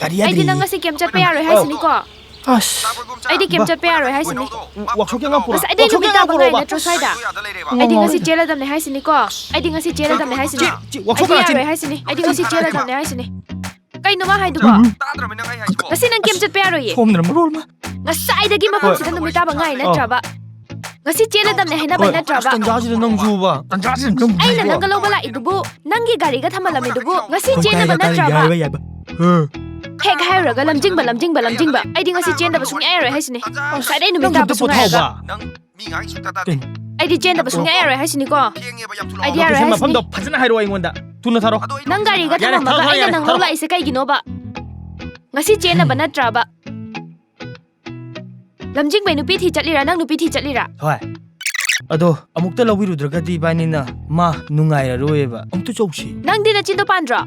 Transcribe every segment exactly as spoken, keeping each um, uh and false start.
ꯑꯩꯗꯤ ꯅꯪ ꯉꯁꯤ ꯀꯩꯝ ꯆꯠꯄ ꯌꯥꯔꯣꯏ ꯍꯥꯏꯁꯤꯅꯤꯀꯣ꯫ ꯑꯁ꯫ ꯑꯩꯗꯤ ꯀꯩꯝ ꯆꯠꯄ ꯌꯥꯔꯣꯏ ꯍꯥꯏꯁꯤꯅꯤ꯫ ꯋꯥꯛꯁꯣꯞꯀꯤ ꯑꯉꯥꯡ ꯄꯨꯔꯛꯑꯣ꯫ ꯉꯁꯥꯏ ꯑꯩꯗꯤ ꯅꯨꯃꯤꯠ ꯇꯥꯕ ꯉꯥꯏ ꯅꯠꯇ꯭ꯔꯣ ꯁ꯭ꯋꯥꯏꯗ? ꯑꯩꯗꯤ ꯉꯁꯤ ꯆꯦꯜꯂꯗꯕꯅꯦ ꯍꯥꯏꯁꯤꯅꯤꯀꯣ꯫ ꯑꯩꯗꯤ ꯉꯁꯤ ꯆꯦꯜꯂꯗꯕꯅꯦ ꯍꯥꯏꯁꯤꯅꯤ꯫ ꯆꯦ, ꯆꯦ, ꯋꯥꯛꯁꯣꯞ ꯑꯩꯗꯤ ꯀꯅꯥ ꯌꯥꯔꯣꯏ ꯍꯥꯏꯁꯤꯅꯤ꯫ ꯑꯩꯗꯤ ꯉꯁꯤ ꯆꯦꯜꯂꯗꯕꯅꯦ ꯍꯥꯏꯁꯤꯅꯤ꯫ ꯀꯩꯅꯣ ꯃꯥ ꯍꯥꯏꯗꯨꯕꯣ? ꯎꯝ꯫ ꯉꯁꯤ ꯅꯪ ꯀꯩꯝ ꯆꯠꯄ ꯌꯥꯔꯣꯏꯌꯦ꯫ ꯁꯣꯝꯗꯅ ꯃꯔꯣꯜ ꯑꯃ꯫ ꯉꯁꯥꯏꯗꯒꯤ ꯃꯐꯝꯁꯤꯗ ꯅꯨꯃꯤꯠ ꯇꯥꯕ ꯉꯥꯏ ꯅꯠꯇ꯭ꯔꯕ? ꯉꯁꯤ ꯆꯦꯜꯂꯗꯕꯅꯦ ꯍꯥꯏꯅꯕ ꯅꯠꯇ꯭ꯔꯕ? ꯇꯟꯖꯥꯁꯤꯗ ꯅꯪꯁꯨꯕ꯫ ꯇꯟꯖꯥꯁꯤꯗ ꯅꯪꯁꯨꯕ꯫ ꯑꯩꯅ ꯅꯪꯒ ꯂꯧꯕ ꯂꯥꯛꯏꯗꯨꯕꯨ, ꯅꯪꯒꯤ ꯒꯥꯔꯤꯒ ꯊꯝꯃꯜꯂꯝꯃꯤꯗꯨꯕꯨ ꯉꯁꯤ ꯆꯦꯟꯅꯕ ꯅꯠꯇ꯭ꯔꯕ? ꯍꯦꯛ ꯍꯥꯏꯔꯨꯔꯒ ꯂꯝꯖꯤꯡꯕ, ꯂꯝꯖꯤꯡꯕ, ꯂꯝꯖꯤꯡꯕ꯫ ꯑꯩꯗꯤ ꯉꯁꯤ ꯆꯦꯟꯗꯕ ꯁꯨꯡꯌꯥ ꯌꯥꯔꯣꯏ ꯍꯥꯏꯁꯤꯅꯦ꯫ ꯉꯁꯥꯏꯗꯩ ꯅꯨꯃꯤꯠ ꯇꯥꯕ ꯁꯨꯡꯌꯥ ꯌꯥꯔꯣꯏ꯫ ꯀꯩꯅꯣ? ꯑꯩꯗꯤ ꯆꯦꯟꯗꯕ ꯁꯨꯡꯌꯥ ꯌꯥꯔꯣꯏ ꯍꯥꯏꯁꯤꯅꯤꯀꯣ꯫ ꯑꯩꯗꯤ ꯌꯥꯔꯣꯏ ꯍꯥꯏꯁꯤꯅꯤ꯫ ꯃꯐꯝꯗꯣ ꯐꯖꯅ ꯍꯥꯏꯔꯛꯑꯣ ꯑꯩꯉꯣꯟꯗ꯫ ꯊꯨꯅ ꯊꯥꯔꯛꯑꯣ꯫ ꯅꯪ ꯒꯥꯔꯤꯒ ꯊꯝꯃꯝꯃꯒ ꯑꯩꯅ ꯅꯪ ꯂꯧ ꯂꯥꯛꯏꯁꯦ ꯀꯩꯒꯤꯅꯣꯕ? ꯉꯁꯤ ꯆꯦꯟꯅꯕ ꯅꯠꯇ꯭ꯔꯕ? ꯂꯝꯖꯤꯡꯕꯩ ꯅꯨꯄꯤ ꯊꯤ ꯆꯠꯂꯤꯔꯥ, ꯅꯪ ꯅꯨꯄꯤ ꯊꯤ ꯆꯠꯂꯤꯔꯥ? ꯍꯣꯏ꯫ ꯑꯗꯣ ꯑꯃꯨꯛꯇ ꯂꯧꯕꯤꯔꯨꯗ꯭ꯔꯒꯗꯤ ꯏꯕꯥꯅꯤꯅ ꯃꯥ ꯅꯨꯡꯉꯥꯏꯔꯔꯣꯏꯕ꯫ ꯑꯃꯨꯛꯇ ꯆꯧꯁꯤ꯫ ꯅꯪꯗꯤ ꯅꯆꯤꯟꯗꯣ ꯄꯥꯟꯗ꯭ꯔꯣ?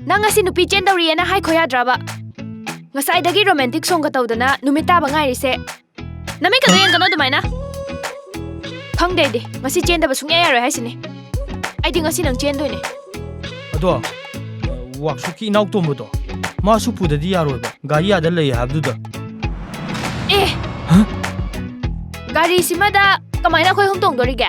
ꯅꯪ ꯉꯁꯤ ꯅꯨꯄꯤ ꯆꯦꯟꯗꯧꯔꯤꯑꯅ ꯍꯥꯏꯈꯣ ꯌꯥꯗ꯭ꯔꯕ? ꯉꯁꯥꯏꯗꯒꯤ ꯔꯣꯃꯥꯟꯇꯤꯛ ꯁꯣꯡꯒ ꯇꯧꯗꯅ ꯅꯨꯃꯤꯠ ꯇꯥꯕ ꯉꯥꯏꯔꯤꯁꯦ꯫ ꯅꯃꯤꯠꯀꯗꯣ ꯌꯦꯡꯒꯅꯣ ꯑꯗꯨꯃꯥꯏꯅ꯫ ꯈꯪꯗꯦ ꯑꯩꯗꯤ꯫ ꯉꯁꯤ ꯆꯦꯟꯗꯕ ꯁꯨꯡꯌꯥ ꯌꯥꯔꯣꯏ ꯍꯥꯏꯁꯤꯅꯤ꯫ ꯑꯩꯗꯤ ꯉꯁꯤ ꯅꯪ ꯆꯦꯟꯗꯣꯏꯅꯦ꯫ ꯑꯗꯣ, ꯋꯥꯛꯁꯣꯞꯀꯤ ꯏꯅꯥꯎꯇꯣꯝꯕꯗꯣ, ꯃꯥꯁꯨ ꯄꯨꯗꯗꯤ ꯌꯥꯔꯣꯏꯕ꯫ ꯒꯥꯔꯤ ꯑꯥꯗ ꯂꯩ ꯍꯥꯏꯕꯗꯨꯗ꯫ ꯑꯦ! ꯍꯥ? ꯒꯥꯔꯤꯁꯤꯃꯗ ꯀꯃꯥꯏꯅ ꯑꯩꯈꯣꯏ ꯑꯍꯨꯝ ꯇꯣꯡꯗꯣꯔꯤꯒꯦ?